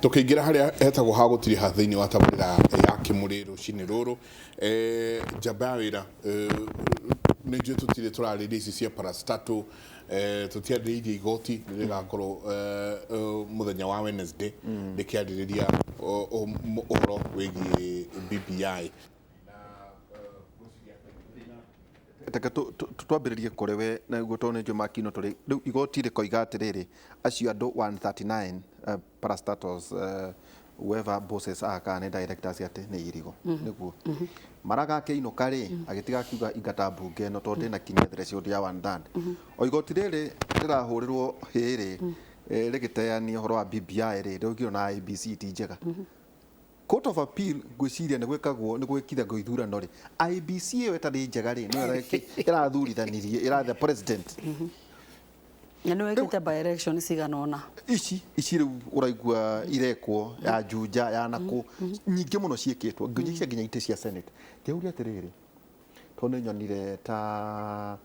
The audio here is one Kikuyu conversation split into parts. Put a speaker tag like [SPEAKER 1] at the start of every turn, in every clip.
[SPEAKER 1] Tũkĩingĩra harĩa hetagwo ha gũtiriha thĩinĩ wa tabarĩra ya Kĩmũrĩ rũcinĩ rũrũ, njamba ya wĩra, nĩ njũĩ tũtirĩ tũrarĩria ici cia parastatal, tũtiarĩrĩirie igoti rĩgakorwo mũthenya wa Wednesday rĩkĩarĩrĩria ũhoro wĩgiĩ BBI.
[SPEAKER 2] Reke twambĩrĩrie kũrĩ we nĩguo tondũ nĩ njũĩ makino tũrĩ rĩu igoti rĩkoiga atĩrĩrĩ, acio andũ 139 parastatals, whoever bosses a kana nĩ directors, atĩ nĩ irigo nĩguo Maraga akĩinũka rĩ, agĩtiga akiuga ingata mbunge ĩno tondũ ndĩnakinyia threshold ya one third. O igoti rĩrĩ rĩrahũrĩrwo hĩrĩ rĩgĩteania ũhoro wa BBI rĩ, rĩaugire na IEBC ti njega. Court of Appeal ngwĩciria nĩ gwĩkagwo nĩ gwĩkithagio ithurano rĩ, IEBC ĩyo ĩtarĩ njega rĩ, nĩyo ĩrathurithanirie ĩrathe president.
[SPEAKER 3] Na nĩ wekĩte by election cigana ũna.
[SPEAKER 2] Ici rĩu ũraigua irekwo ya Juja ya nakũ nyingĩ mũno ciĩkĩtwo, ngwĩciria nginya itĩ cia Senate. Ngĩũria atĩrĩrĩ, tondũ nĩ nyonire ta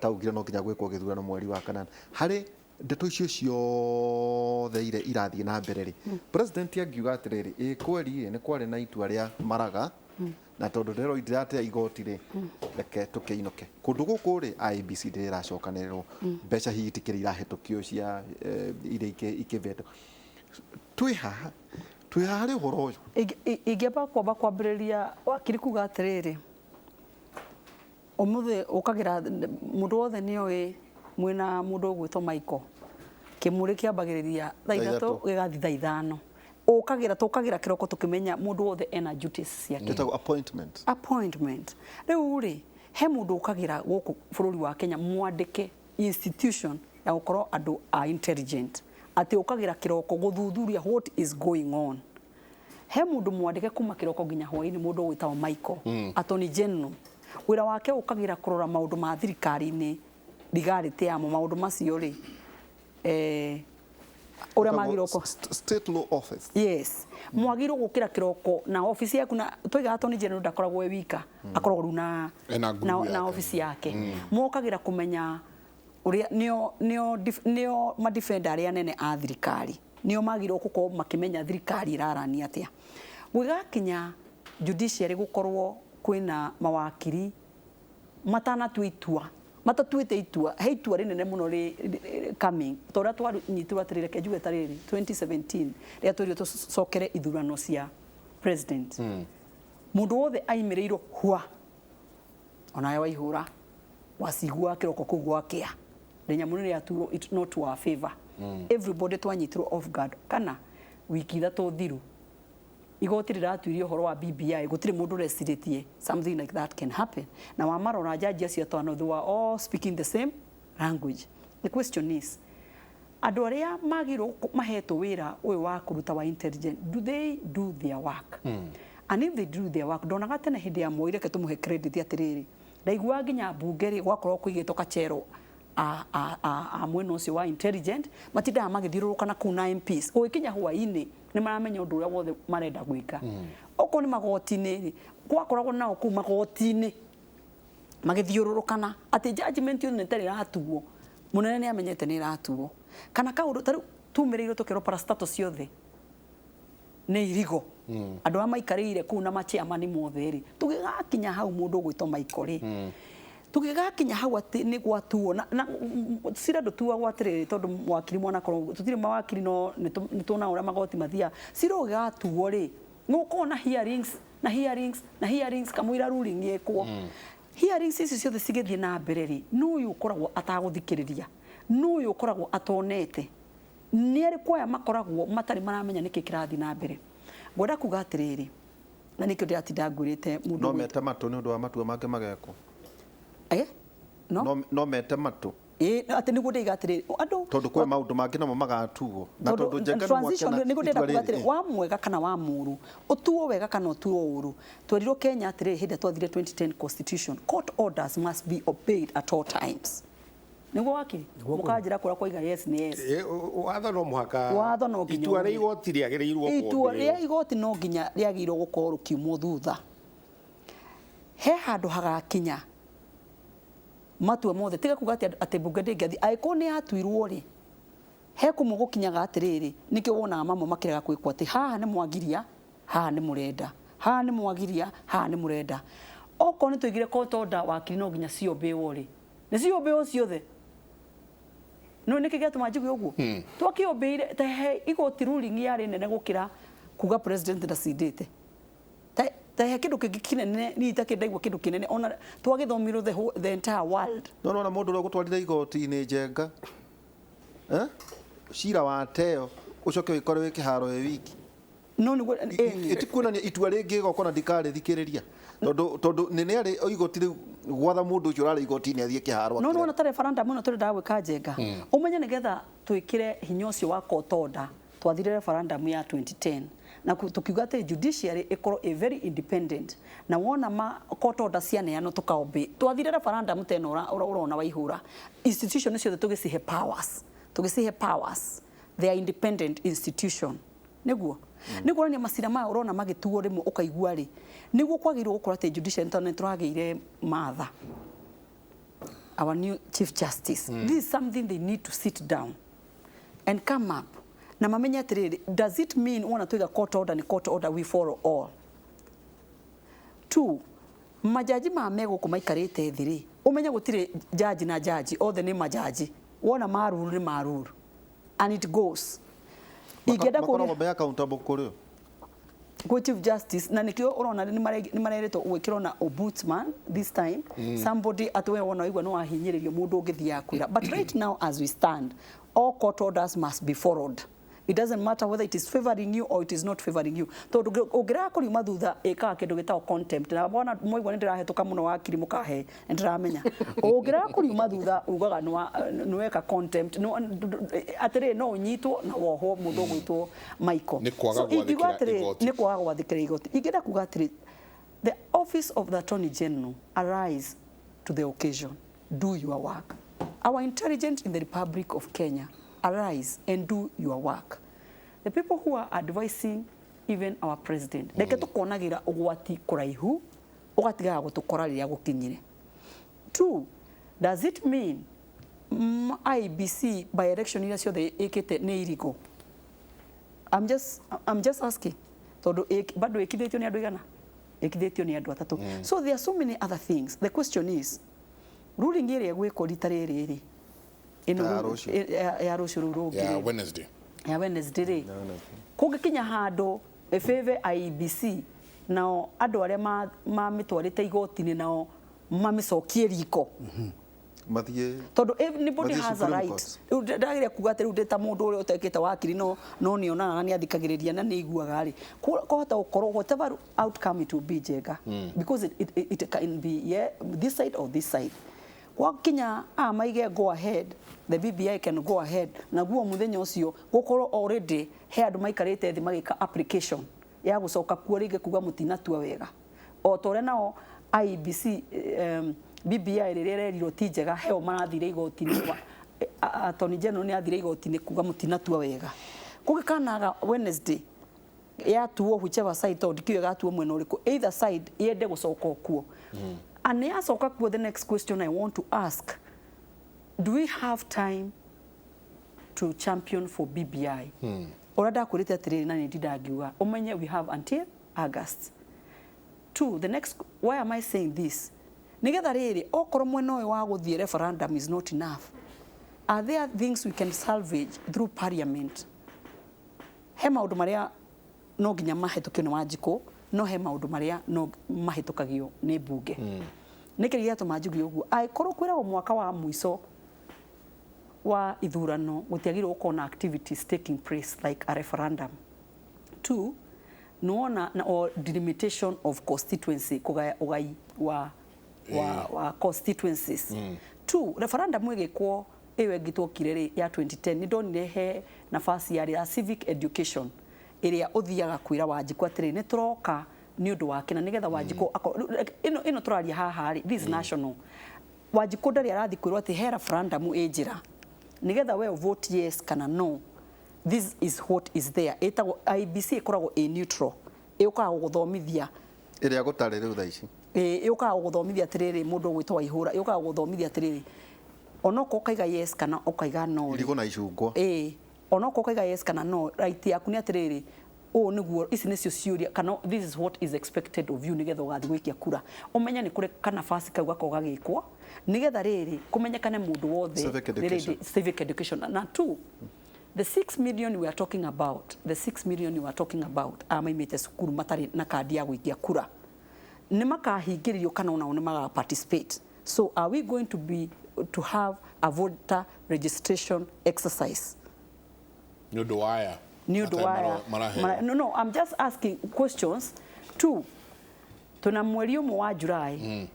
[SPEAKER 2] taugire no nginya gwĩkwo gĩthurano mweri wa kanana, harĩ ndeto icio ciothe iria irathiĩ na mbere rĩ, president angiuga atĩrĩrĩ, ĩ kweri rĩ, nĩ kwarĩ na itua rĩa Maraga, na tondũ ndĩrero ndĩratea igoti rĩ, reke tũkĩinũke kũndũ gũkũ rĩ, IEBC ndĩrĩ ĩracokanĩrĩrwo, mbeca hihi itikĩrĩ irahetũkio cia iria ikĩvetwo. Twĩ haha, twĩ haha harĩ ũhoro ũyũ.
[SPEAKER 3] Ingĩamba kwamba kwambĩrĩria wakiri kuga atĩrĩrĩ, ũmũthĩ ũkagĩra mũndũ wothe nĩ oĩ mwĩna mũndũ ũgwĩtwo Michael. Kĩmũrĩ kĩambagĩrĩria thaa 3 gĩgathiĩ thaa 5. Ũkagĩra tũkagĩra kĩroko tũkĩmenya mũndũ wothe ena duties ciake.
[SPEAKER 2] Ĩtagwo appointment.
[SPEAKER 3] Appointment. Rĩu rĩ, he mũndũ ũkagĩra gũkũ bũrũri wa Kenya mwandĩke institution ya gũkorwo andũ a intelligent, atĩ ũkagĩra kĩroko gũthuthuria what is going on. He mũndũ mwandĩke kuma kĩroko nginya hwainĩ, mũndũ ũgwĩtagwo Michael, Attorney General. Wĩra wake ũkagĩra kũrora maũndũ ma thirikari-inĩ, legality yamo, maũndũ macio rĩ, ũrĩa magĩrĩirwo
[SPEAKER 2] State Law Office.
[SPEAKER 3] Yes, mwagĩrĩirwo gũkĩra kĩroko na ofici yaku, na twaiga Attorney General ndakoragwo e wika, akoragwo rĩu na
[SPEAKER 1] Ena group
[SPEAKER 3] na
[SPEAKER 1] yake.
[SPEAKER 3] ofici yake. Mokagĩra kũmenya ũrĩa nĩo madefender arĩa anene a thirikari, nĩo magĩrĩirwo gũkorwo makĩmenya thirikari ĩrarania atĩa. Gwĩgakinya judiciary gũkorwo kwĩna mawakiri matanatua itua, matatuĩte itua, he itua rĩnene mũno rĩ coming, ta ũrĩa twanyitirwo atĩrĩrĩ, reke njuge ta rĩrĩ, 2017 rĩrĩa twerirwo tũcokere ithurano cia president, mũndũ wothe aimĩrĩirwo hua, onawe waihũra waciguaga kĩroko kũu gwakĩa, rĩnyamũ nĩ rĩaturwo, it not to our favor. Everybody twanyitirwo off guard. Kana wiki 3 thiru igoti rĩratuirie ũhoro wa BBI, gũtirĩ mũndũ ũrecirĩtie something like that can happen. Na wamarora jaji acio atano, they were all speaking the same language. The question is, andũ arĩa magĩrĩirwo mahetwo wĩra ũyũ wa kũruta wa intelligence, do they do their work? And if they do their work, ndonaga tene hĩndĩ ya Moi, reke tũmũhe credit atĩrĩrĩ, ndaiguaga nginya mbunge rĩ, gwakorwo kũigĩtwo kachero a mwena ũcio wa intelligent, matindaga magĩthiũrũrũka na kũu na MPs. Gũgĩkinya hwaĩ-inĩ nĩ maramenya ũndũ ũrĩa wothe marenda gwĩka. Okorwo nĩ magoti-inĩ rĩ, gwakoragwo nao kũu magoti-inĩ magĩthiũrũrũkana atĩ judgment ĩyo ĩtarĩ ĩratuo, mũnene nĩ amenyete nĩ ĩratuo. Kana kaũndũ ta rĩu tumĩrĩirwo tũkerwo parastatal ciothe nĩ irigo. Andũ arĩa maikarĩire kũu na machairman mothe rĩ, tũgĩgakinya hau mũndũ ũgwĩtwo Michael rĩ, tũgĩgakinya hau atĩ nĩ gwatuo na cira ndũtuagwo atĩrĩrĩ, tondũ mwakiri mwanakorwo tũtirĩ mawakiri, no nĩ tuonaga ũrĩa magoti mathiaga. Cira ũgĩgatuo rĩ, nĩ gũkoragwo na hearings na hearings na hearings kamũira ruling ĩkwo. Hearings ici ciothe cigĩthiĩ na mbere rĩ, nũ ũyũ ũkoragwo atagũthikĩrĩria? Nũ ũyũ ũkoragwo atonete? Nĩ arĩkũ aya makoragwo matarĩ maramenya nĩkĩ kĩrathiĩ na mbere? Ngwenda kuga atĩrĩrĩ, na nĩkĩo ndĩratinda ngwĩrĩte mũndũ
[SPEAKER 2] No mete matũ nĩ ũndũ wa matua mangĩ magekwo.
[SPEAKER 3] No?
[SPEAKER 2] No mete matũ.
[SPEAKER 3] Ĩ, atĩ nĩguo ndĩiga atĩrĩrĩ, andũ
[SPEAKER 2] Tondũ kwĩ maũndũ mangĩ namo magatuo. Na tondũ Njenga nĩ
[SPEAKER 3] transition
[SPEAKER 2] mwakena
[SPEAKER 3] nĩguo ndĩrenda
[SPEAKER 2] itua
[SPEAKER 3] kuga
[SPEAKER 2] rĩrĩ,
[SPEAKER 3] atĩrĩ, wa mwega kana wa mũru, ũtuo wega kana ũtuo ũru. Twerirwo Kenya atĩrĩrĩ, hĩndĩ ĩrĩa twathire 2010 constitution, court orders must be obeyed at all times. Nĩguo wakiri? Mũkanjĩra kũrĩa kwaiga yes nĩ yes.
[SPEAKER 4] Watho no mũhaka.
[SPEAKER 3] Watho no nginya
[SPEAKER 4] Itua rĩa
[SPEAKER 3] ũrũmĩrĩrwo.
[SPEAKER 4] igoti rĩagĩrĩirwo
[SPEAKER 3] Itua rĩa
[SPEAKER 4] kũrũmĩrĩrwo.
[SPEAKER 3] igoti no nginya rĩagĩrĩirwo gũkorwo rũkiumwo thutha. He handũ hagakinya matua mothe, tiga kuga atĩ mbunge ndĩngĩathiĩ, angĩkorwo nĩ yatuirwo rĩ, He kũmwe gũkinyaga atĩrĩrĩ, nĩkĩo wonaga mamwe makĩrega gwĩkwo atĩ haha nĩ mwagiria, haha nĩ mũrenda, haha nĩ mwagiria, haha nĩ mũrenda. Okorwo nĩ tũigire court order, wakiri, no nginya ciobĩwo rĩ, nĩ ciobĩwo ciothe. No nĩkĩ gĩatũma njigue ũguo? Twakĩombĩire ta he igoti ruling yarĩ nene gũkĩra kuga president ndacindĩte. Ta he kĩndũ kĩngĩ kĩnene niĩ itakĩ ndaigua kĩndũ kĩnene ona twagĩthomirwo the entire world.
[SPEAKER 2] No nona mũndũ ũrĩa ũgũtwarire igoti-inĩ Njenga, eh? Cira wateo ũcoke wĩkore wĩ kĩharo wĩ wiki.
[SPEAKER 3] No nĩguo ĩni.
[SPEAKER 2] Ĩtikuonania itua rĩngĩ gokona ndikarĩthikĩrĩria, tondũ nĩ nĩ arĩ igoti rĩu gwatha mũndũ ũcio ũrarĩ igoti-inĩ athiĩ kĩharo.
[SPEAKER 3] No nĩwona ta referendum ĩno tũrendaga gwĩka, Njenga, ũmenye nĩgetha twĩkĩre hinya ũcio wa court order, twathire referendum ya 2010 na tukiuga atĩ judiciary ĩkorwo ĩ very independent, na wona ma court order cianeanwo tũkaobey. Twathire referendum ta ĩno ũrona waihũra institution ciothe, tũgĩcihe powers, they are independent institution. Nĩguo nĩ kuonania macira maya ũrona magĩtuo rĩmwe ũkaigua rĩ, nĩguo kwagĩrĩirwo gũkorwo atĩ judiciary, tondũ nĩ tũragĩire Martha, our new Chief Justice. This is something they need to sit down and come up na mamenye atĩrĩrĩ, does it mean wona twiga court order ni court order we follow all? Two, majaji ma me gũkũ maikarĩte thĩ rĩ, ũmenye gũtirĩ jaji na jaji othe nĩ majaji. Wona maruru nĩ maruru and it goes. Ingĩenda
[SPEAKER 2] makoragwo
[SPEAKER 3] kũria
[SPEAKER 2] me accountable kũrĩ o.
[SPEAKER 3] Gwĩ Chief Justice, na nikio urona nĩ mareretwo gwĩkĩrwo na ombudsman this time, somebody atĩ we wona waigua nĩ wahinyĩrĩrio, mũndũ ũngĩthiaga kwĩra. But right now, as we stand, all court orders must be followed. It doesn't matter whether it is favoring you or it is not favoring you, tondũ ũngĩrega kũriuma thutha ĩkaga kĩndũ gĩtagwo contempt. Na wona mwaigua nĩ ndĩrahĩtũka mũno, wakiri, mũkahe nĩ ndĩramenya ũngĩrega kũriuma thutha ugaga nĩ weka contempt. Atĩrĩ, no ũnyitwo na wohwo, mũndũ ũgwĩtwo Michael.
[SPEAKER 1] Nĩ kwaga
[SPEAKER 3] So, ingiuga
[SPEAKER 1] gwathĩkĩra
[SPEAKER 3] atĩrĩ,
[SPEAKER 1] igoti.
[SPEAKER 3] Nĩ kwaga gwathĩkĩra igoti. Ingĩenda kuga atĩrĩ, the Office of the Attorney General, arise to the occasion, do your work. Our intelligence in the Republic of Kenya, arise and do your work. The people who are advising even our president, reke tũkonagira ũgwati kũraihu ũgatigaga gũtũkora rĩrĩa gũkinyire. Two, does it mean IEBC by election iria ciothe ĩkĩte nĩ irigo? I'm just asking, tondũ bado ĩkithĩtio nĩ andũ igana, ĩkithĩtio nĩ andũ atatũ. So there are so many other things. The question is, ruling ĩrĩa ĩgwĩkwo rita rĩrĩ rĩ, ĩno
[SPEAKER 2] Ya rũciũ.
[SPEAKER 3] Ya rũciũ rũu rũngĩ
[SPEAKER 1] ya
[SPEAKER 3] rĩ.
[SPEAKER 1] Wednesday.
[SPEAKER 3] Ya Wednesday rĩ, kũngĩkinya handũ ĩbĩbe IEBC, nao andũ arĩa mamĩtwarĩte igoti-inĩ nao mamĩcokie riko,
[SPEAKER 2] mathiĩ
[SPEAKER 3] tondũ anybody
[SPEAKER 2] mathiĩ
[SPEAKER 3] has a
[SPEAKER 2] Supreme
[SPEAKER 3] right.
[SPEAKER 2] Court.
[SPEAKER 3] Rĩu ndagĩrĩire kuga atĩ rĩu ndĩ ta mũndũ ũrĩa ũtekĩte wakiri, no nĩonaga na nĩathikagĩrĩria na nĩaiguaga rĩ, kũhota gũkorwo whatever outcome it will be njega, because it can be, yeah, this side or this side. Gwakinya a maige go ahead, the BBI can go ahead, naguo muthenya ũcio gũkorwo already he andũ maikarĩte thĩ magĩka application ya gũcoka kuo rĩngĩ kuga mũtinatua wega, o ta ũrĩa nao IEBC, BBI rĩrĩa ĩrerirwo ti njega, heo marathire igoti-inĩ, Attorney General nĩ athire igoti-inĩ kuga mũtinatua wega. Kũngĩkanaga Wednesday yatuo whichever side, tondũ ndikĩũĩ ĩgatuo mwena ũrĩkũ, either side yende gũcoka kuo and yacoka kuo, the next question I want to ask, do we have time to champion for BBI? Ũrĩa ndakwĩrĩte atĩrĩrĩ, na nĩ ndindangiuga ũmenye we have until August. Two, the next, why am I saying this? Nigetha rĩrĩ, okorwo mwena ũyũ wa gũthiĩ referendum is not enough, are there things we can salvage through parliament? He maũndũ marĩa no nginya mahĩtũkio nĩ Wanjikũ, no he maũndũ marĩa no mahĩtũkagio nĩ mbunge. Nĩkĩ gĩatũma njuge ũguo? Angĩkorwo kwĩragwo mwaka wa mũico wa ithurano gũtiagĩrĩirwo gũkorwo na activities taking place like a referendum, two, nĩwona na or delimitation of constituency, kũgaya ũgai wa constituencies. Two, referendum ĩgĩkwo ĩyo ĩngĩ twokire rĩ ya 2010, nĩ ndonire he nafasi yarĩ ya civic education ĩrĩa ũthiaga kwĩra Wanjikũ atĩrĩ, nĩ tũroka nĩ ũndũ wake, na nĩgetha Wanjikũ ĩno tũraria haha rĩ, this is national. Wanjikũ ndarĩ arathiĩ kwĩrwo atĩ he referendum ĩ njĩra nĩgetha we vote yes kana no. This is what is there. Ĩtagwo IEBC, ĩkoragwo ĩ neutral, ĩũkaga gũgũthomithia.
[SPEAKER 2] Ĩrĩa gũtarĩ rĩu thaa ici.
[SPEAKER 3] Ĩũkaga gũgũthomithia atĩrĩrĩ, mũndũ ũgwĩtwo Waihũra, ĩũkaga gũgũthomithia atĩrĩrĩ, onokorwo ũkaiga yes kana ũkaiga no rĩ,
[SPEAKER 2] irigũ na icungwa.
[SPEAKER 3] Ĩĩ, Onokorwo ũkaiga yes kana no, right yaku nĩ atĩrĩrĩ, ũũ nĩguo, ici nĩcio ciũria kana this is what is expected of you nĩgetha ũgathiĩ gũikia kura. Ũmenye nĩ kũrĩ kanabasi kau gakoragwo gagĩkwo nĩgetha rĩrĩ kũmenyekane mũndũ wothe
[SPEAKER 2] Civic
[SPEAKER 3] nĩ
[SPEAKER 2] education.
[SPEAKER 3] ready. Civic education. Na two, the 6 million we are talking about, the 6 million we are talking about a maimĩte cukuru matarĩ na kandi ya gũikia kura, nĩ makahingĩrĩrio kana onao nĩ maga participate? So are we going to be to have a voter registration exercise?
[SPEAKER 1] Nĩ ũndũ waya
[SPEAKER 3] Nĩ ũndũ waya
[SPEAKER 1] maraheo.
[SPEAKER 3] No, I'm just asking questions. Two, tuna mweri ũmwe wa July.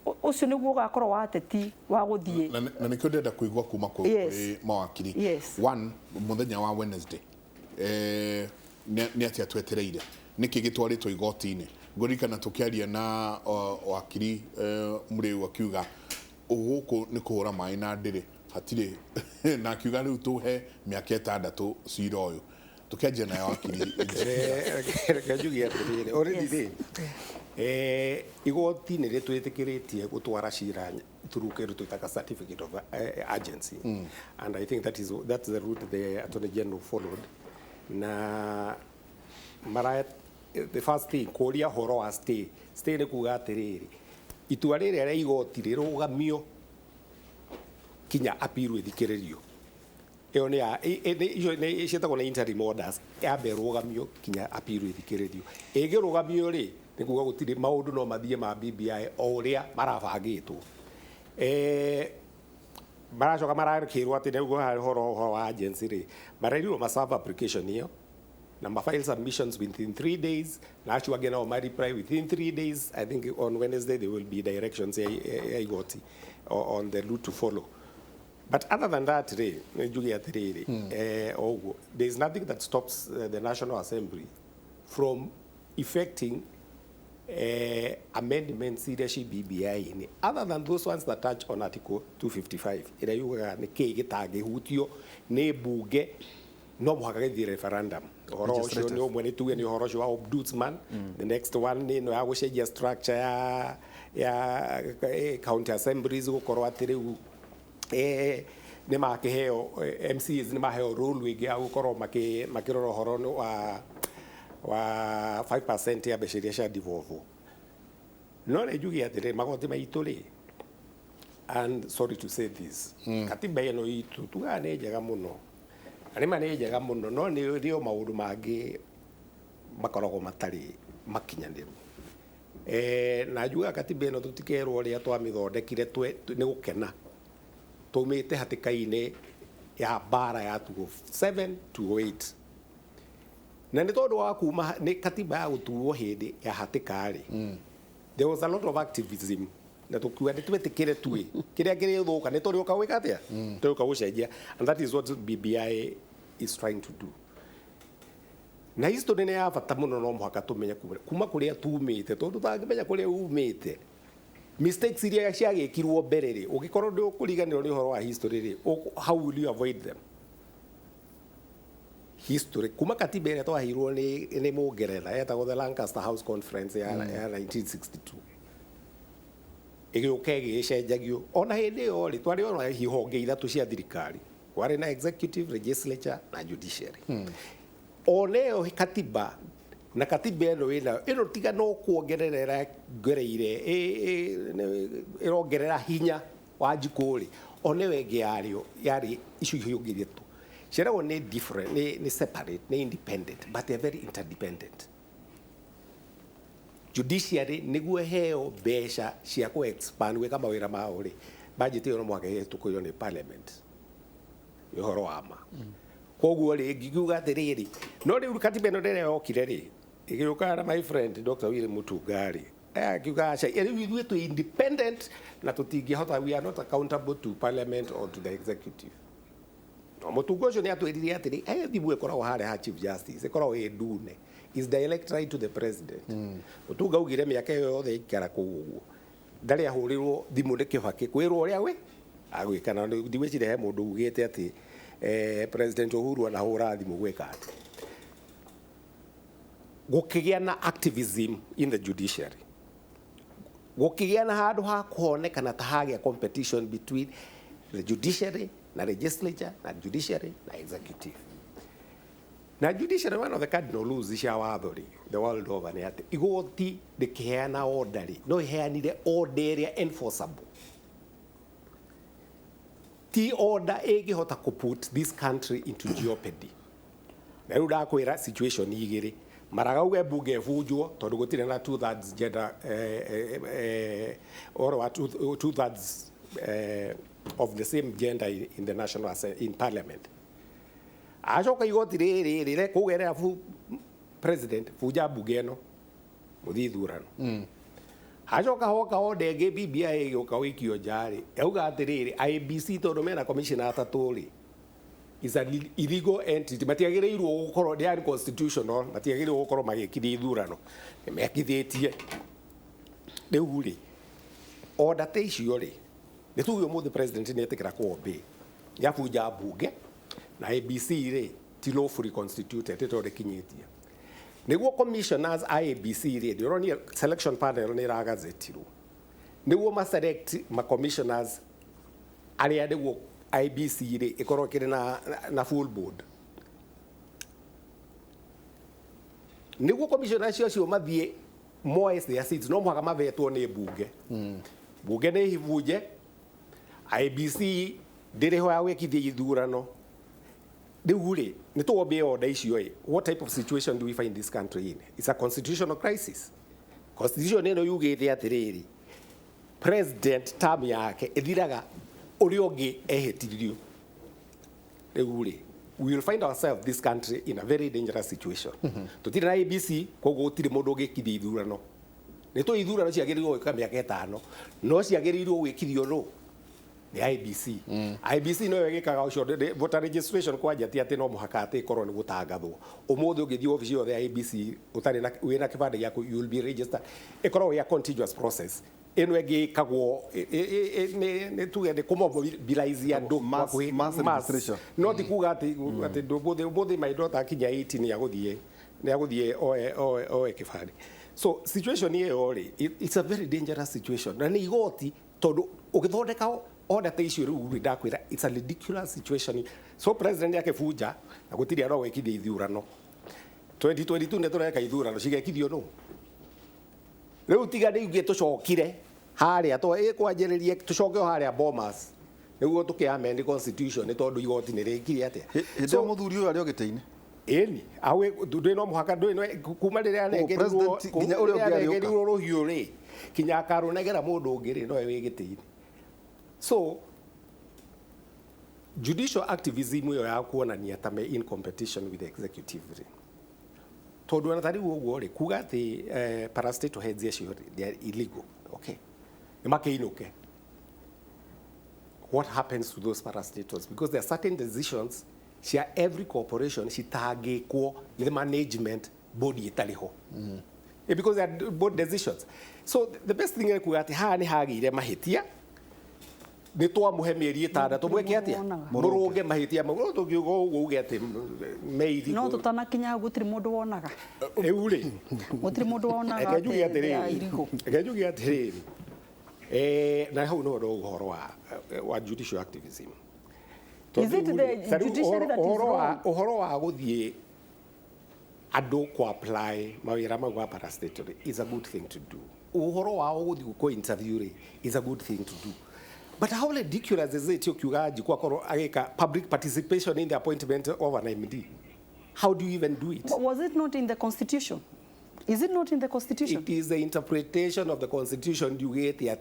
[SPEAKER 3] Ũcio nĩguo ũgakorwo wa ateti wa gũthiĩ.
[SPEAKER 1] Na nĩkĩo ndĩrenda kũigua kuma kũ kũrĩ mawakiri. One, mũthenya wa Wednesday, nĩ atĩa twetereire? Nĩkĩ gĩtwarĩtwo igoti-inĩ? Ngũririkana tũkĩaria na wakiri Mũrĩu, akiuga gũkũ nĩ kũhũra maĩ na ndĩrĩ hatirĩ, na akiuga rĩu tũhe mĩaka 6 cira ũyũ. Tũkĩanjia nayo, wakiri.
[SPEAKER 4] Reke njuge atĩrĩrĩ, already rĩ, igoti nĩ rĩtwĩtĩkĩrĩtie gũtwara cira through kĩndũ twĩtaga certificate of urgency, and I think that's the route the Attorney General followed. Na mara the first thing kũria ũhoro wa stay. Stay nĩ kuga atĩrĩrĩ, itua rĩrĩa rĩa igoti rĩrũgamio kinya appeal ĩthikĩrĩrio. Ĩyo nĩ ya icio nĩ ciĩtagwo nĩ interim orders, yambe ĩrũgamio kinya appeal ĩthikĩrĩrio. Ĩngĩrũgamio rĩ, nĩ kuga gũtirĩ maũndũ, no mathiĩ ma BBI o ũrĩa marabangĩtwo. Maracoka marakĩrwo atĩ nĩguo harĩ ũhoro wa agency rĩ, marerirwo ma serve application ĩyo na ma file submissions within 3 days, na acio angĩ nao ma reply within 3 days. I think on Wednesday there will be directions ya igoti on the route to follow. But other than that rĩ, nĩ njuge atĩrĩrĩ, o ũguo, there is nothing that stops the National Assembly from effecting amendments iria ci BBI-inĩ, other than those ones that touch on Article 255, ĩrĩa yugaga nĩ kĩĩ gĩtangĩhutio nĩ mbunge, no mũhaka gĩthiĩ referendum. Ũhoro ũcio
[SPEAKER 2] Legislative.
[SPEAKER 4] nĩ ũmwe, nĩ tuge nĩ ũhoro ũcio wa ombudsman. The next one nĩ ĩno ya gũcenjia structure ya county assemblies, gũkorwo atĩ rĩu nĩ makĩheo, MCAs nĩ maheo role ĩngĩ ya gũkorwo makĩrora ũhoro wa 5% ya mbeca iria cia devolve. No nĩ njuge atĩrĩ, magoti maitũ rĩ, and sorry to say this, katiba ĩno itũ tugaga nĩ njega mũno, na nĩma nĩ njega mũno, no nĩ rĩ o maũndũ mangĩ makoragwo matarĩ makinyanĩru. Na njugaga katiba ĩno tũtikerwo ũrĩa twamĩthondekire nĩ gũkena twaumĩte hatĩka-inĩ ya mbara ya 2007 2008, na nĩ tondũ wa kuma nĩ katiba ya gũtuo hĩndĩ ya hatĩka rĩ, there was a lot of activism, na tũkiuga nĩ twĩtĩkĩre tuĩ kĩrĩa kĩrĩthũka nĩ tũrĩũka gwĩka atĩa, tũrĩũka gũcenjia, and that is what BBI is trying to do. Na history nĩ ya bata mũno, no mũhaka tũmenye kuma kũrĩa tumĩte, tondũ tũtangĩmenya kũrĩa umĩte, mistakes iria ciagĩkirwo mbere rĩ, ũngĩkorwo ndũkũriganĩrwo nĩ ũhoro wa history rĩ, how will you avoid them? History kuma katiba ĩrĩa twaheirwo nĩ Mũngeretha yetagwo the Lancaster House Conference ya 1962, ĩgĩũka ĩgĩcenjagio. Ona hĩndĩ ĩyo rĩ, twarĩ ona ihonge ithatũ cia thirikari, kwarĩ na executive, legislature na judiciary. Ona ĩyo katiba na katiba ĩno ĩnayo ĩno, tiga no kuongerera ĩrongereire, ĩrongerera hinya wa njikũ rĩ, ona ĩyo ĩngĩ yarĩo yarĩ icio ihonge ithatũ ciaragwo nĩ different, nĩ separate, nĩ independent, but they are very interdependent. Judiciary nĩguo heo mbeca cia kũ expand gwĩka mawĩra mao rĩ, budget ĩyo no mũhaka ĩhĩtũkĩrio nĩ parliament. Nĩ ũhoro wa ma. Koguo rĩ, ngiuga atĩrĩrĩ, no rĩu katiba ĩno rĩrĩa yokire rĩ, ĩgĩũka na my friend Dr. Willy Mutunga rĩ, akiuga aca, rĩu ithuĩ twĩ independent na tũtingĩhota, we are not accountable to parliament or to the executive. No Mutunga ũcio nĩ atwĩrire atĩrĩ, he thimũ ĩkoragwo harĩa ha Chief Justice, ĩkoragwo ĩ ndune, is direct right to the president. Mutunga augire mĩaka ĩyo yothe aikara kũu ũguo ndarĩ ahũrĩrwo thimũ nĩ Kĩbakĩ kwĩrwo ũrĩa we agwĩka, na ndigwĩciria he mũndũ ugĩte atĩ President Uhuru anahũra thimũ gwĩka atĩ gũkĩgĩa na activism in the judiciary, gũkĩgĩa na handũ ha kuonekana ta hagĩa competition between the judiciary na legislature na judiciary na executive. Na judiciary, one of the cardinal rules cia watho rĩ, the world over, nĩ atĩ igoti rĩkĩheana order rĩ, no ĩheanire order ĩrĩa enforceable, ti order ĩngĩhota kũ put this country into jeopardy. Na rĩu ndakwĩra situation igĩrĩ maragauge mbunge ĩbunjwo tondũ gũtirĩ na two thirds gender, ũhoro wa two thirds of the same gender in the national in parliament. Acoka igoti rĩrĩ rĩre kũgerera president bunja mbunge ĩno mũthiĩ ithurano. Acoka hoka order ĩngĩ, BBI ĩgĩũka gũikio nja rĩ, yauga atĩrĩrĩ, IEBC tondũ mena commissioner atatũ rĩ, is an illegal entity, matiagĩrĩirwo gũkorwo, they are unconstitutional, matiagĩrĩirwo gũkorwo magĩkithia ithurano, nĩ mekithĩtie. Rĩu rĩ, order ta icio rĩ, nĩ tuge ũmũthĩ president nĩ etĩkĩra kũobey, nĩ abunja mbunge na IEBC rĩ ti lawfully constituted tondũ ndĩkinyĩtie nĩguo commissioners a IEBC rĩ, ndĩronire selection panel nĩ ĩragazetirwo nĩguo ma select ma commissioners arĩa nĩguo IEBC rĩ ĩkorwo ĩkĩrĩ na full board, nĩguo commissioners acio mathiĩ moe their seats, no mũhaka mavetwo nĩ mbunge. Mbunge nĩ ibunje, IEBC ndĩrĩ ho ya gwĩkithia ithurano. Rĩu rĩ, nĩ tũobey order icio ĩ, what type of situation do we find this country in? It's a constitutional crisis. Constitution ĩno yugĩte atĩrĩrĩ, president term yake ĩthiraga ũrĩa ũngĩ ehĩtithirio. Rĩu rĩ, we will find ourselves, this country, in a very dangerous situation. Tũtirĩ na IEBC, koguo gũtirĩ mũndũ ũngĩkithia ithurano. Nĩ tũ ithurano ciagĩrĩirwo gwĩka mĩaka 5, no ciagĩrĩirwo gwĩkithio nũ? Nĩ IEBC. IEBC noyo ĩgĩkaga ũcio voter registration kwanja ti atĩ no mũhaka atĩ ĩkorwo nĩ gũtangathwo. Ũmũthĩ ũngĩthiĩ obici yothe ya IEBC ũtarĩ na wĩna kĩbandĩ gĩaku, you will be registered. Ĩkoragwo ĩ a continuous process. Ĩno ĩngĩ ĩkagwo nĩ tuge nĩ kũmobilize andũ
[SPEAKER 2] Mass registration.
[SPEAKER 4] No ti kuga atĩ ũmũthĩ my daughter akinya 18 nĩ agũthiĩ oe kĩbandĩ. So situation ĩyo rĩ, it's a very dangerous situation, na nĩ igoti tondũ ũgĩthondeka order ta icio rĩu rĩ, ndakwĩra it's a ridiculous situation. So president akĩbunja na gũtirĩ arĩa gwĩkithia ithurano 2022, nĩ tũreka ithurano cigekithio nũ? Rĩu tiga nĩ ithuĩ tũcokire harĩa to ĩkwanjĩrĩrie, tũcoke o harĩa Bomas nĩguo tũkĩ amend constitution nĩ tondũ igoti nĩ rĩkire atĩa?
[SPEAKER 2] Hĩndĩ ĩyo mũthuri ũyũ arĩ o gĩtĩ-inĩ.
[SPEAKER 4] Ĩni awe ndũĩ no mũhaka ndũĩ no kuma rĩrĩa anengerirwo
[SPEAKER 2] president nginya ũrĩa ũngĩ arĩũka.
[SPEAKER 4] Anengerirwo rũhiũ rĩ, kinya akarũnegera mũndũ ũngĩ rĩ, nowe wĩ gĩtĩ-inĩ. So judicial activism ĩyo ya kuonania ta me in competition with the executive rĩ, tondũ ona ta rĩu ũguo rĩ, kuga atĩ parastatal heads acio rĩ, they are illegal, okay, nĩ makĩinũke. What happens to those parastatals? Because there are certain decisions cia every corporation citangĩkwo nĩ the management body ĩtarĩ ho. Because they are board decisions. So the best thing nĩ kuga atĩ haha nĩ hagĩire mahĩtia, nĩ twamũhe mĩeri 6 mwĩke atĩa?
[SPEAKER 3] Wonaga.
[SPEAKER 4] Mũrũnge mahĩtia mau. No tũngiuga ũguo uge atĩ meiri
[SPEAKER 3] No tũtanakinya hau gũtirĩ mũndũ wonaga.
[SPEAKER 4] Rĩu rĩ,
[SPEAKER 3] Gũtirĩ mũndũ wonaga
[SPEAKER 4] reke njuge
[SPEAKER 3] atĩ they are
[SPEAKER 4] atĩrĩrĩ,
[SPEAKER 3] illegal.
[SPEAKER 4] Reke njuge atĩrĩrĩ, na hau no ũhoro wa judicial activism.
[SPEAKER 3] Is it the judiciary that is wrong?
[SPEAKER 4] Ũhoro wa gũthiĩ andũ kũ apply mawĩra mau ma parastatal is a good thing to do. Ũhoro wao gũthiĩ kũ interview rĩ is a good thing to do. But how ridiculous is it ũkiuga Njikũ akorwo agĩka public participation in the appointment of an MD? How do you even do it?
[SPEAKER 3] But was it not in the constitution? Is it not in the constitution?
[SPEAKER 4] It is the interpretation of the constitution yugĩte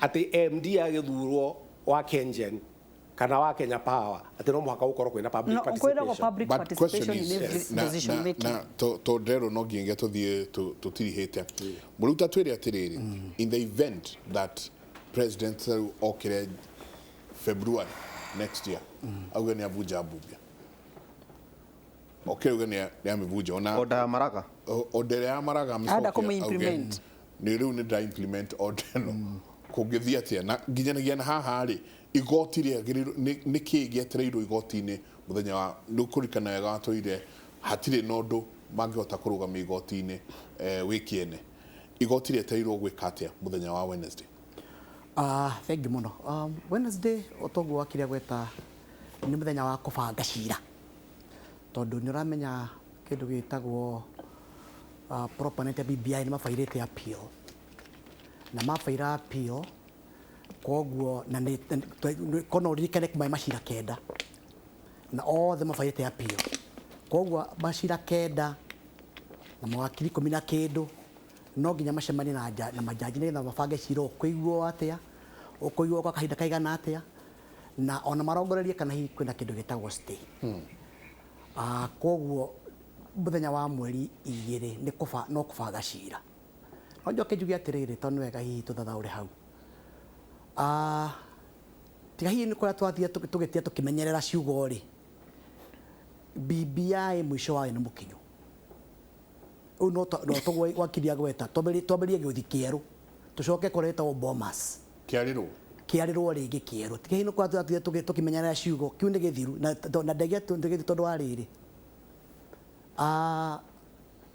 [SPEAKER 4] atĩ MD agĩthurwo wa KenGen kana wa Kenya Power atĩ no mũhaka gũkorwo kwĩna public
[SPEAKER 3] No, kwĩragwo
[SPEAKER 4] participation.
[SPEAKER 3] public
[SPEAKER 1] But question
[SPEAKER 3] participation
[SPEAKER 1] is,
[SPEAKER 3] in every
[SPEAKER 1] na,
[SPEAKER 3] decision
[SPEAKER 1] na,
[SPEAKER 3] making.
[SPEAKER 1] na to ndero no nginya tũthiĩ tũtirihĩte mũrĩu ta twĩre atĩrĩrĩ, in the event that president rĩu okire February next year auge nĩ abunja mbunge, okire auge nĩ amĩbunja ona
[SPEAKER 2] Order ya Maraga.
[SPEAKER 1] Order ya Maraga
[SPEAKER 3] Anda
[SPEAKER 1] amĩcokie
[SPEAKER 3] kũmĩ-implement.
[SPEAKER 1] auge nĩ rĩu nĩ ndra implement order ĩno, kũngĩthiĩ atĩa? Na nginyanagia na haha rĩ, igoti rĩagĩrĩirwo nĩ kĩĩ gĩetereirwo igoti-inĩ mũthenya wa nĩ kũririkana wega watũire hatirĩ na ũndũ mangĩhota kũrũgamia igoti-inĩ wĩ kĩene. Igoti rĩetereirwo gwĩka atĩa mũthenya wa Wednesday?
[SPEAKER 5] Thank you mũno. Wednesday otoguo wakire gweta nĩ mũthenya wa kũbanga cira. Tondũ nĩ ũramenya kĩndũ gĩtagwo proponent ya BBI nĩ mabairĩte appeal. Na mabaira appeal koguo na nĩ kono ũririkane kuma macira 9 na othe mabairĩte appeal. Koguo macira 9 na mawakiri 10 na kĩndũ no nginya macemanie na majaji nĩgetha mabange cira ũkũiguo atĩa, ũkũiguo kwa kahinda kaigana atĩa, na ona marongorerie kana hihi kwĩna kĩndũ gĩtagwo stay. Koguo mũthenya wa mweri 2 nĩ no kũbanga cira. No njoke njuge atĩrĩrĩ, tondũ nĩ wega hihi tũthathaũre hau. Tiga hihi nĩ kũrĩa twathiĩ tũgĩtia tũkĩmenyerera ciugo rĩ, BBI mũico wayo nĩ mũkinyu. Ũyũ no tũgwakiria gweta twambĩrĩrie gĩũthi kĩerũ tũcoke kũrĩa ĩtagwo Bomas
[SPEAKER 1] kĩarĩrwo
[SPEAKER 5] kĩarĩrwo rĩngĩ kĩerũ. Tiga hihi nĩ kũrĩa twathiĩ tũkĩmenyerera ciugo kĩu nĩ gĩthiru na ndegia nĩ tondũ wa rĩrĩ.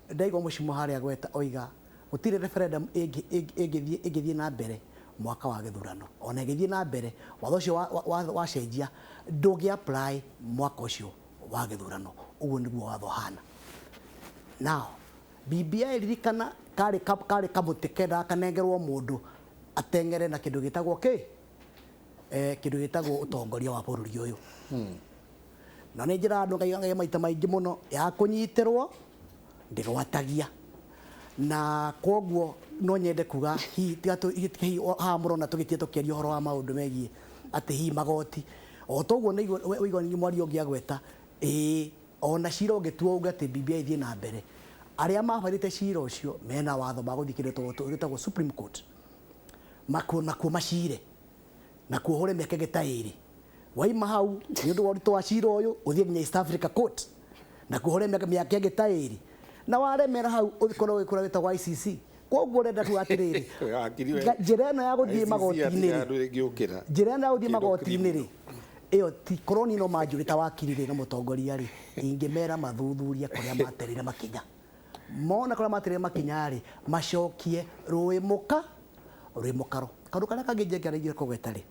[SPEAKER 5] Ndaigua mũcimo harĩa gweta oiga gũtirĩ referendum ĩngĩthiĩ na mbere mwaka wa gĩthurano. Ona ĩgĩthiĩ na mbere watho ũcio wacenjia ndũngĩ apply mwaka ũcio wa gĩthurano. Ũguo nĩguo watho hana. Now BBI ririkana karĩ kamũtĩ kendaga kanengerwo mũndũ ateng'ere na kĩndũ gĩtagwo kĩ? Kĩndũ gĩtagwo ũtongoria wa bũrũri ũyũ. Na nĩ njĩra andũ ngai maita maingĩ mũno ya kũnyitĩrwo ndĩgwatagia. Na koguo no nyende kuga hihi hihi haha mũrona tũgĩtie tũkĩaria ũhoro wa maũndũ megiĩ atĩ hihi magoti o toguo nĩ ũigua mwario ũngĩ agweta ĩĩ ona cira ũngĩtuo uge atĩ BBI ithiĩ na mbere, arĩa mabarĩte cira ũcio mena watho magũthiĩ kĩndũ gĩtagwo Supreme Court nakuo macire nakuo hũre mĩaka ĩngĩ ta 2 waima hau nĩ ũndũ wa ũritũ wa cira ũyũ ũthiĩ nginya East Africa Court nakuo hũre mĩaka ĩngĩ ta 2 na waremera hau ũkorwo wĩ kũrĩa wĩtagwo ICC. Koguo ũrenda kuga atĩrĩrĩ, njĩra ĩno ya gũthiĩ magoti-inĩ rĩ, njĩra ĩno ya gũthiĩ magoti-inĩ rĩ, ĩyo ti korwo niĩ no manjũrĩ ta wakiri rĩ na mũtongoria rĩ, ingĩmera mathuthurie kũrĩa materire makinya. Mona kũrĩa materire makinya rĩ, macokie rũĩ mũkaro. Kaũndũ karĩa kangĩ njengereire kũgweta rĩ,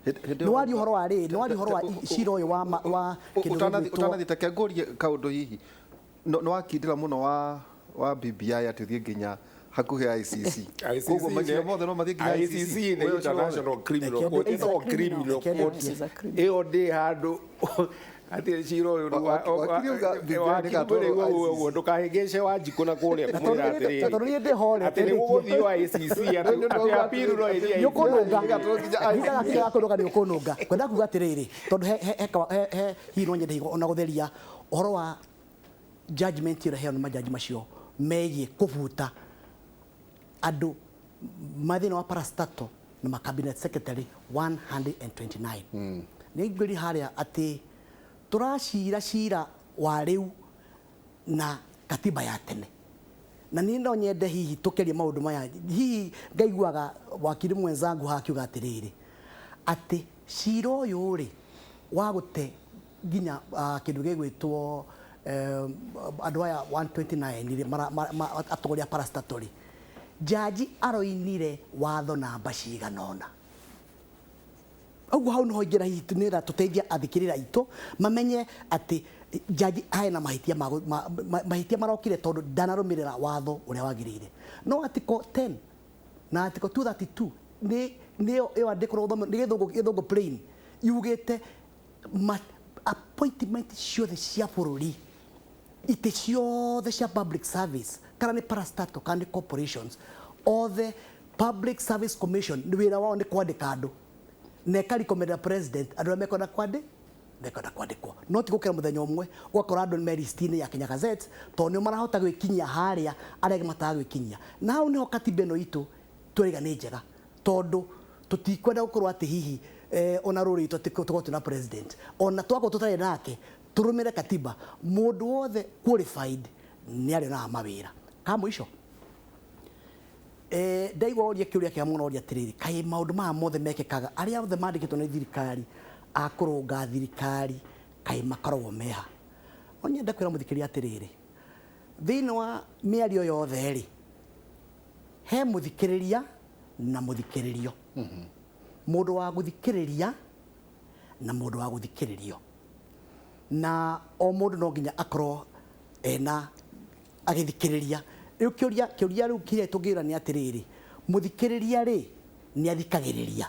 [SPEAKER 5] nĩ waria ũhoro wa rĩ, nĩ waria ũhoro wa cira ũyũ wa kĩndũ gĩgwĩtwo
[SPEAKER 2] ũtanathiĩ ta ngũrie kaũndũ hihi no wakindĩra mũno wa BBI atĩ ũthiĩ nginya hakuhĩ ICC. Koguo macira mothe no mathiĩ nginya
[SPEAKER 4] ICC nĩ International Criminal Court, ĩtagwo criminal court. Ĩyo ndĩ handũ atĩ cira ũyũ ũguo ndũkahĩngĩce Wanjikũ na kũrĩa kũmwĩra atĩrĩrĩ
[SPEAKER 5] tondũ niĩ ndĩhorete
[SPEAKER 4] atĩ nĩ gũgũthiĩ ICC atĩ appeal no ĩthiĩ
[SPEAKER 5] nĩ ũkũnũnga nĩ nĩ ũkũnũnga. Kwenda kuga atĩrĩrĩ, tondũ he hihi no nyende ona gũtheria ũhoro wa judgment ĩrĩa ĩheanwo nĩ majaji macio megiĩ kũbuta andũ mathĩna wa parastatal na ma cabinet secretary 129. Nĩ ngwĩri harĩa atĩ tũracira cira wa rĩu na katiba ya tene. Na niĩ no nyende hihi tũkĩaria maũndũ maya, hihi ngaiguaga wakiri mwenzangu hakiuga atĩrĩrĩ atĩ cira ũyũ rĩ wa gũte nginya kĩndũ gĩgwĩtwo andũ aya 129 rĩ atongoria parastatal rĩ, jaji aroinire watho namba cigana ũna. Ũguo hau nĩho ingĩra hihi nĩgetha tũteithie athikĩrĩria aitũ mamenye atĩ jaji hena mahĩtia mahĩtia marokire tondũ ndanarũmĩrĩra watho ũrĩa wagĩrĩire. No article 10 na article 232 nĩ nĩyo ĩyo andĩkwo nĩ gĩthũngũ plain yugĩte appointment ciothe cia bũrũri, itĩ ciothe cia public service kana nĩ parastatal kana nĩ corporations, othe Public Service Commission nĩ wĩra wao nĩ kwandĩka andũ na ĩkarecommendera president andũ arĩa mekwenda kwandĩkwo. No ti gũkĩra mũthenya ũmwe ũgakora andũ me list-inĩ ya Kenya Gazette tondũ nĩo marahota gwĩkinyia harĩa arĩa angĩ mataga gwĩkinyia. Na hau nĩho katiba ĩno itũ tũraiga nĩ njega tondũ tũtikwenda gũkorwo atĩ hihi ona rũrĩrĩ rwitũ atĩ tũkorwo twĩna president ona twakorwo tũtarĩ nake tũrũmĩre katiba, mũndũ wothe qualified nĩ arĩonaga mawĩra. Ka mũico ndaigua ũria kĩũria kĩa mũno ũria atĩrĩrĩ, kaĩ maũndũ maya mothe mekĩkaga arĩa othe mandĩkĩtwo nĩ thirikari a kũrũnga thirikari kaĩ makoragwo meha? No nyende kwĩra mũthikĩrĩria atĩrĩrĩ, thĩinĩ wa mĩario yothe rĩ, he mũthikĩrĩria na mũthikĩrĩrio. Mũndũ wa gũthikĩrĩria na mũndũ wa gũthikĩrĩrio. Na o mũndũ no nginya akorwo ena agĩthikĩrĩria. Rĩu kĩũria rĩu kĩrĩa tũngĩra nĩ atĩrĩrĩ, mũthikĩrĩria rĩ nĩ athikagĩrĩria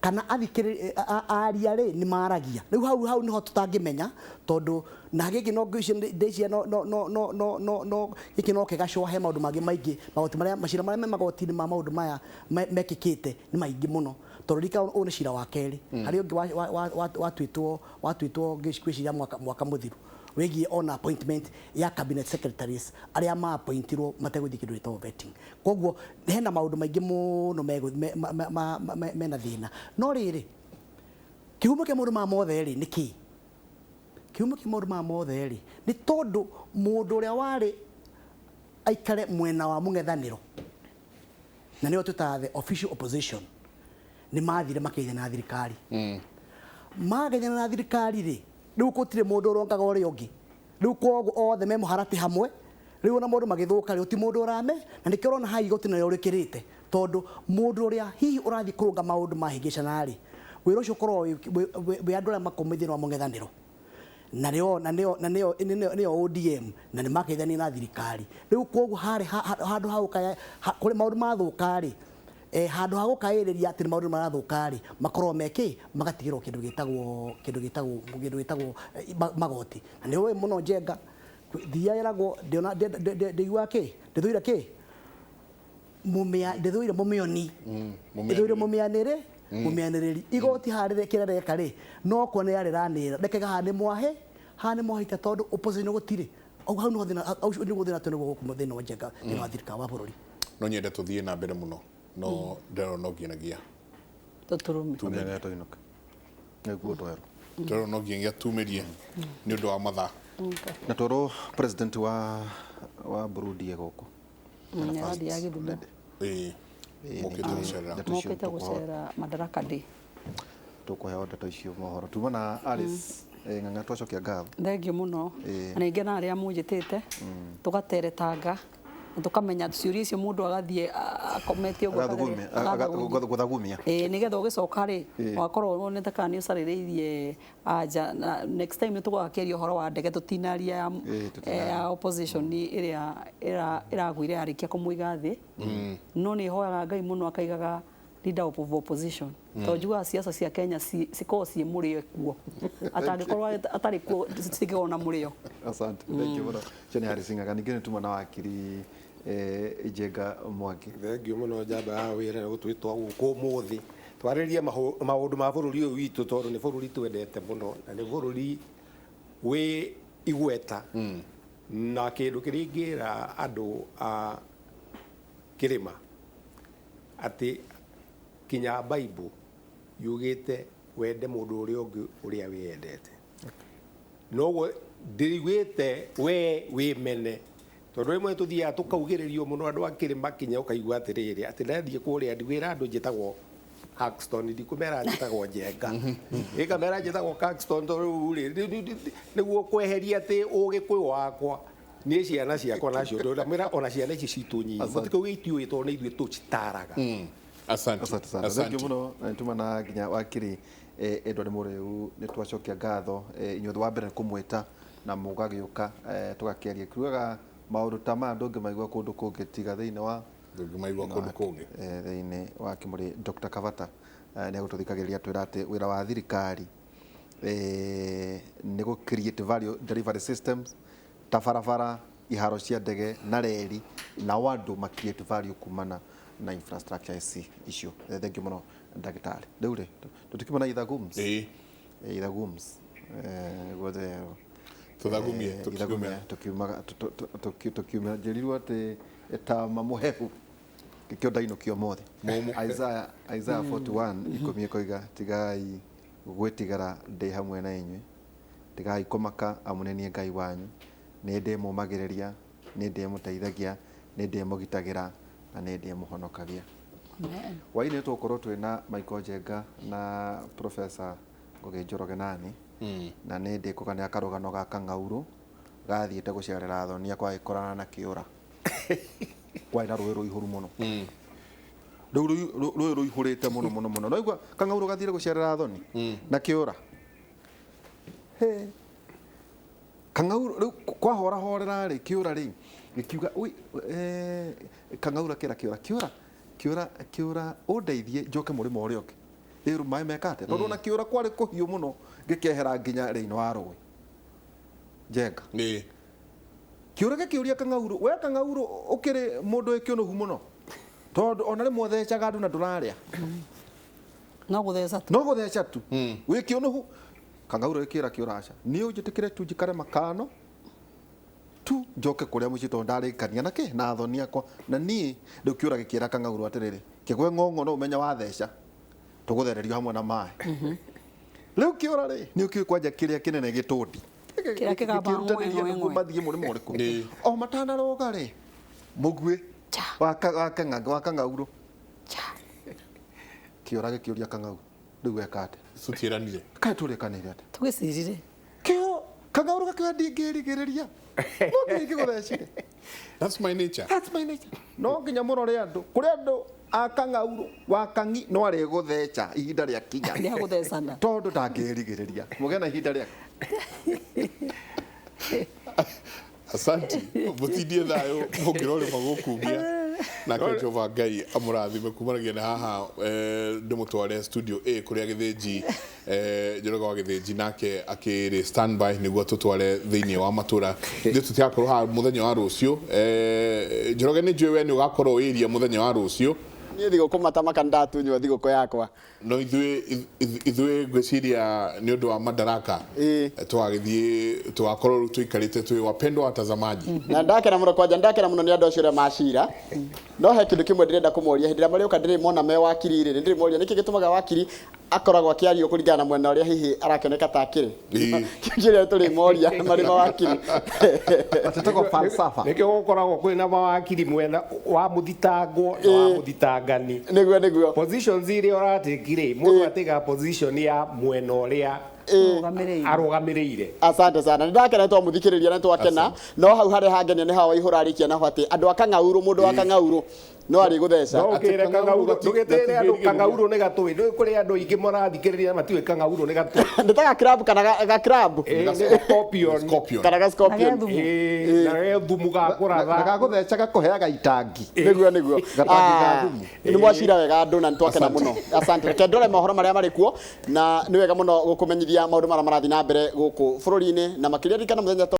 [SPEAKER 5] kana aria rĩ nĩ maragia. Rĩu hau nĩho tũtangĩmenya, tondũ na gĩkĩ no ndĩcia no no no no no no no gĩkĩ no kĩgacũa he maũndũ mangĩ maingĩ. Magoti marĩa macira marĩa me magoti-inĩ ma maũndũ maya mekĩkĩte nĩ maingĩ mũno, tondũ rika ũyũ nĩ cira wa kerĩ. Harĩ ũngĩ watuĩtwo ngwĩciria mwaka mũthiru wĩgiĩ ona appointment ya cabinet secretaries arĩa ma appointirwo mategũthiĩ kĩndũ gĩtagwo vetting. Koguo hena maũndũ maingĩ mũno mena thĩna. No rĩrĩ, kĩhumo kĩa maũndũ maya mothe rĩ nĩ kĩĩ? Kĩhumo kĩa maũndũ maya mothe rĩ nĩ tondũ mũndũ ũrĩa warĩ aikare mwena wa mũng'ethanĩro, na nĩo twĩtaga the official opposition, nĩ mathire makĩgeithania na thirikari. Mageithania na thirikari rĩ, rĩu gũtirĩ mũndũ ũrongaga ũrĩa ũngĩ. Rĩu koguo othe me mũharatĩ hamwe. Rĩu ona maũndũ magĩthũka rĩ, gũtirĩ mũndũ ũrame, na nĩkĩo ũrona haha igoti narĩo rĩkĩrĩte, tondũ mũndũ ũrĩa hihi ũrathiĩ kũrũnga maũndũ mahĩngĩcana rĩ, wĩra ũcio ũkoragwo wĩ andũ arĩa makomithia thĩinĩ wa mũng'ethanĩro, na nĩo ODM, na nĩ makeithania na thirikari. Rĩu koguo harĩ handũ ha gũkaya kũrĩ maũndũ mathũka rĩ, handũ ha gũkaĩrĩria atĩ maũndũ marathũka rĩ, makorwo mekĩ magatigĩrwo kĩndũ gĩtagwo magoti. Na nĩ ũĩ mũno Njenga thia ĩragwo ndĩona ndĩiguaga kĩ ndĩthũire kĩ ndĩthũire mũmĩoni, ndĩthũire mũmĩanĩrĩ mũmĩanĩrĩri. Igoti harĩ kĩrĩa reka rĩ, no kuona rĩranĩra rekega haha nĩ mwahe, haha nĩ mwahĩta, tondũ opposition gũtirĩ. Hau nĩho thĩna, ũcio nĩguo thĩna twĩnaguo gũkũ thĩinĩ wa Njenga, thĩinĩ wa thirikari wa bũrũri.
[SPEAKER 1] No nyende tũthiĩ na mbere mũno, no ndĩrona no nginyagia
[SPEAKER 3] tũtũrũme
[SPEAKER 2] tũinũke nĩguo twerwo
[SPEAKER 1] ndĩrona no nginyagia tumĩrie nĩ ũndũ wa mathaa.
[SPEAKER 2] Na twerwo president wa Burundi e gũkũ
[SPEAKER 3] nĩarathiĩ Gĩthumo.
[SPEAKER 1] Mokĩte
[SPEAKER 3] mokĩte gũcera Madaraka Day.
[SPEAKER 2] Tũkũheo ndeto icio mohoro tuma na Alice Ng'ang'a, twacokia ngatho.
[SPEAKER 3] Thengio mũno, na ningĩ na arĩa mũnjĩtĩte tũgateretanga na tũkamenya ciũria icio mũndũ agathiĩ akomete ũguo
[SPEAKER 2] gũthagumia,
[SPEAKER 3] nĩgetha ũgĩcoka rĩ ũgakorwo wonete kana nĩ ũcarĩrĩirie anja. Next time nĩ tũgakĩaria ũhoro wa ndege tũtinaria ya opposition ĩrĩa ĩragũire yarĩkia kũmũiga thĩ. No nĩ hoyaga Ngai mũno akaigaga leader of opposition, tondũ njugaga siasa cia Kenya cikoragwo ciĩ mũrĩo kuo, atangĩkorwo atarĩ kuo citingĩkorwo na mũrĩo.
[SPEAKER 2] Asante, thank you mũno. Ũcio nĩ Alice Ng'ang'a. Ningĩ nĩ tuma na wakiri Njenga Mwangi.
[SPEAKER 4] Thengio mũno njamba ya wĩra gũtwĩtwo gũkũ ũmũthĩ twarĩrie maũndũ ma bũrũri ũyũ witũ, tondũ nĩ bũrũri twendete mũno na nĩ bũrũri wĩ igweta. Na kĩndũ kĩrĩa ingĩra andũ a kĩrĩma atĩ kinya Bible yugĩte wende mũndũ ũrĩa ũngĩ ũrĩa wĩyendete. Noguo ndĩriguĩte we wĩmene, tondũ rĩmwe tũthiaga tũkaugĩrĩrio mũno andũ a kĩrĩma kinya ũkaigua atĩrĩrĩ atĩ ndathiĩ kũrĩa ndigwĩra andũ njĩtagwo Haxton, ndikũmera njĩtagwo Njenga, ĩkamera njĩtagwo Caxton, tondũ rĩu rĩ nĩguo kweheria atĩ ũgĩkũyũ wakwa niĩ ciana ciakwa nacio ndamwĩra ona ciana ici citũ nyinyi mũtikauge itiũĩ tondũ nĩ ithuĩ tũcitaraga.
[SPEAKER 1] Asante
[SPEAKER 2] sana, thank you mũno. Na nĩtuma na nginya wakiri Edward Mũrĩu, nĩ twacokia ngatho inyuothe wa mbere kũmwĩta na mũgagĩũka tũgakĩaria. Kiugaga maũndũ ta maya ndũngĩmaigua kũndũ kũngĩ tiga thĩinĩ wa
[SPEAKER 1] ndũngĩmaigua kũndũ kũngĩ
[SPEAKER 2] thĩinĩ wa Kĩmũrĩ. Dr. Kavata nĩ agũtũthikagĩrĩria twĩra atĩ wĩra wa thirikari nĩ gũ create value delivery systems ta barabara, iharo cia ndege na reri, na andũ ma create value kumana na infrastructure ici icio. Thank you mũno ndagĩtarĩ. Rĩu rĩ tũtikimana ithagums, ithagums guothe
[SPEAKER 1] tũthagumie
[SPEAKER 2] tukiumia njĩrirwo atĩ ta mamũhehu gĩkĩo ndainũkio mothe. Isaiah 41:10 ĩkoiga tigai gwĩtigĩra ndĩ hamwe na inyuĩ, tigai kũmaka amu nĩ niĩ Ngai wanyu, nĩ ndĩmũmagĩrĩria, nĩ ndĩmũteithagia, nĩ ndĩmũgitagĩra na nĩ ndĩmũhonokagia. Hwaĩ-inĩ tũgũkorwo twĩna Michael Njenga na Professor Ngugi Njoroge nani, na nĩ ndĩkũganĩra karũgano ga kang'aurũ gathiĩte gũcerera thonia kwagĩkorana na kĩũra. Kwarĩ na rũĩ rũihũru mũno. Rĩu rũĩ rũihũrĩte mũno mũno mũno. Naigua kang'aurũ gathire gũcerera thoni na kĩũra. He. Kang'aurũ rĩu kwahorahorera rĩ kĩũra rĩ gĩkiuga ui kang'aurũ akĩra kĩũra kĩũra kĩũra kĩũra ũndeithie njoke mũrĩmo ũrĩa ũngĩ ĩrũ maĩ meka atĩa tondũ ona kĩũra kwarĩ kũhiũ mũno gĩkehera nginya rĩinĩ wa rũĩ njenga
[SPEAKER 1] Ĩĩ.
[SPEAKER 2] kĩũra gĩkĩũria kang'aurũ we kang'aurũ ũkĩrĩ mũndũ wĩ kĩũnũhu mũno tondũ ona rĩmwe ũthecaga andũ na ndũrarĩa
[SPEAKER 3] No gũtheca tu.
[SPEAKER 2] no gũtheca tu wĩ kĩũnũhu kang'aurũ gĩkĩra kĩũra aca niĩ ũnjĩtĩkĩre tu njikare makano tu njoke kũrĩa mũciĩ tondũ ndarĩkania na kĩ na athoni akwa na niĩ rĩu kĩũra gĩkĩra kang'aurũ atĩrĩrĩ kĩgwe ng'ong'o no ũmenye watheca tũgũthererio hamwe na maĩ rĩu kĩũra rĩ nĩ ũkĩũĩ kwanja kĩrĩa kĩnene gĩtũndi
[SPEAKER 3] Kĩrĩa kĩgamba ng'we,
[SPEAKER 2] Gĩkĩrutanĩria
[SPEAKER 3] ng'we,
[SPEAKER 2] nĩguo
[SPEAKER 3] ng'we.
[SPEAKER 2] mathiĩ mũrĩmo ũrĩkũ
[SPEAKER 1] Ĩĩ.
[SPEAKER 2] o matanaroga rĩ mũguĩ
[SPEAKER 3] Cha.
[SPEAKER 2] wa kang'aurũ
[SPEAKER 3] Cha.
[SPEAKER 2] kĩũra gĩkĩũria kang'aurũ rĩu weka atĩa
[SPEAKER 1] Tũtiĩranire.
[SPEAKER 2] kaĩ tũrĩkanĩire atĩa
[SPEAKER 3] Tũgĩcirire.
[SPEAKER 2] kĩo kang'aurũ gakĩoya ndingĩrigĩrĩria no nginya ingĩgũthecire
[SPEAKER 1] That's my nature.
[SPEAKER 2] That's my nature. No nginya mũrore andũ kũrĩ andũ a kang'aurũ wa kang'i no arĩgũtheca ihinda rĩa kinya
[SPEAKER 3] Rĩa gũthecana.
[SPEAKER 2] tondũ ndangĩrigĩrĩria mũgĩe na ihinda rĩa
[SPEAKER 1] Asanti. Mũtindie thayũ mũngĩrorĩma gũkumia nake Jehova Ngai amũrathime kumanagia na haha ndĩmũtware studio A kũrĩa Gĩthĩnji Njoroge wa Gĩthĩnji nake akĩrĩ standby nĩguo tũtware thĩinĩ wa matũra ithuĩ tũtigakorwo haha mũthenya wa rũciũ. Njoroge nĩ njũĩ we nĩ ũgakorwo wĩria mũthenya wa rũciũ
[SPEAKER 6] Niĩ thigũkũ matamaka ndatunywo thigũkũ yakwa.
[SPEAKER 1] No ithuĩ ngwĩciria nĩ ũndũ wa madaraka
[SPEAKER 6] Ĩĩ.
[SPEAKER 1] Tũgagĩthiĩ tũgakorwo rĩu tũikarĩte twĩ wapendwa watazamaji.
[SPEAKER 6] Na ndakena mũno kwanja ndakena mũno nĩ andũ acio arĩa macira. No he kĩndũ kĩmwe ndĩrenda kũmoria hĩndĩ ĩrĩa marĩũka ndĩrĩmona me wakiri rĩ ndĩrĩmoria nĩkĩ gĩtũmaga wakiri akoragwo akĩario kũringana na mwena ũrĩa hihi arakĩoneka ta akĩrĩ.
[SPEAKER 1] Ĩĩ.
[SPEAKER 6] Kĩu kĩrĩa tũrĩmoria marĩ mawakiri.
[SPEAKER 2] Atetagwo falsafa.
[SPEAKER 4] Nĩkĩo gũkoragwo kwĩna mawakiri mwena wa mũthitangwo na wa mũthitangani.
[SPEAKER 6] Nĩguo nĩguo.
[SPEAKER 4] Positions iria ũratĩki rĩ mũndũ atĩga position ya mwena ũrĩa
[SPEAKER 3] Arũgamĩrĩire.
[SPEAKER 4] arũgamĩrĩire.
[SPEAKER 6] Asante sana. Nĩ ndakena nĩ twamũthikĩrĩria na twakena. No hau harĩa hangenia nĩ hawa Waihũra arĩkia naho atĩ andũ a kang'aurũ mũndũ wa kang'aurũ no arĩgũtheca.
[SPEAKER 4] No ũkĩre
[SPEAKER 1] Atĩ
[SPEAKER 4] kang'aurũ
[SPEAKER 1] kang'aurũ
[SPEAKER 4] ndũgĩtĩre andũ
[SPEAKER 1] gatingĩrigĩrĩria.
[SPEAKER 4] kang'aurũ nĩ gatũĩ nĩ kũrĩ andũ aingĩ marathikĩrĩria matiũĩ kang'aurũ nĩ gatũĩ.
[SPEAKER 6] Nĩ ta ga crab kana ga crab
[SPEAKER 4] Ĩĩ, nĩ scorpion.
[SPEAKER 1] Scorpion.
[SPEAKER 6] kana ga scorpion.
[SPEAKER 3] Na ge thumu.
[SPEAKER 4] Ĩĩ, na ge thumu ga
[SPEAKER 2] Na
[SPEAKER 4] kũratha.
[SPEAKER 2] gagũtheca gakũheaga itangi.
[SPEAKER 6] Nĩguo nĩguo.
[SPEAKER 2] Gatangi ga
[SPEAKER 6] Ah,
[SPEAKER 2] thumu.
[SPEAKER 6] nĩ mwacira wega andũ na nĩ twakena mũno. Asante. Reke ndore mohoro marĩa marĩ kuo na nĩ wega mũno gũkũmenyithia maũndũ marĩa marathiĩ na mbere gũkũ bũrũri-inĩ na makĩria ririkana mũthenya ta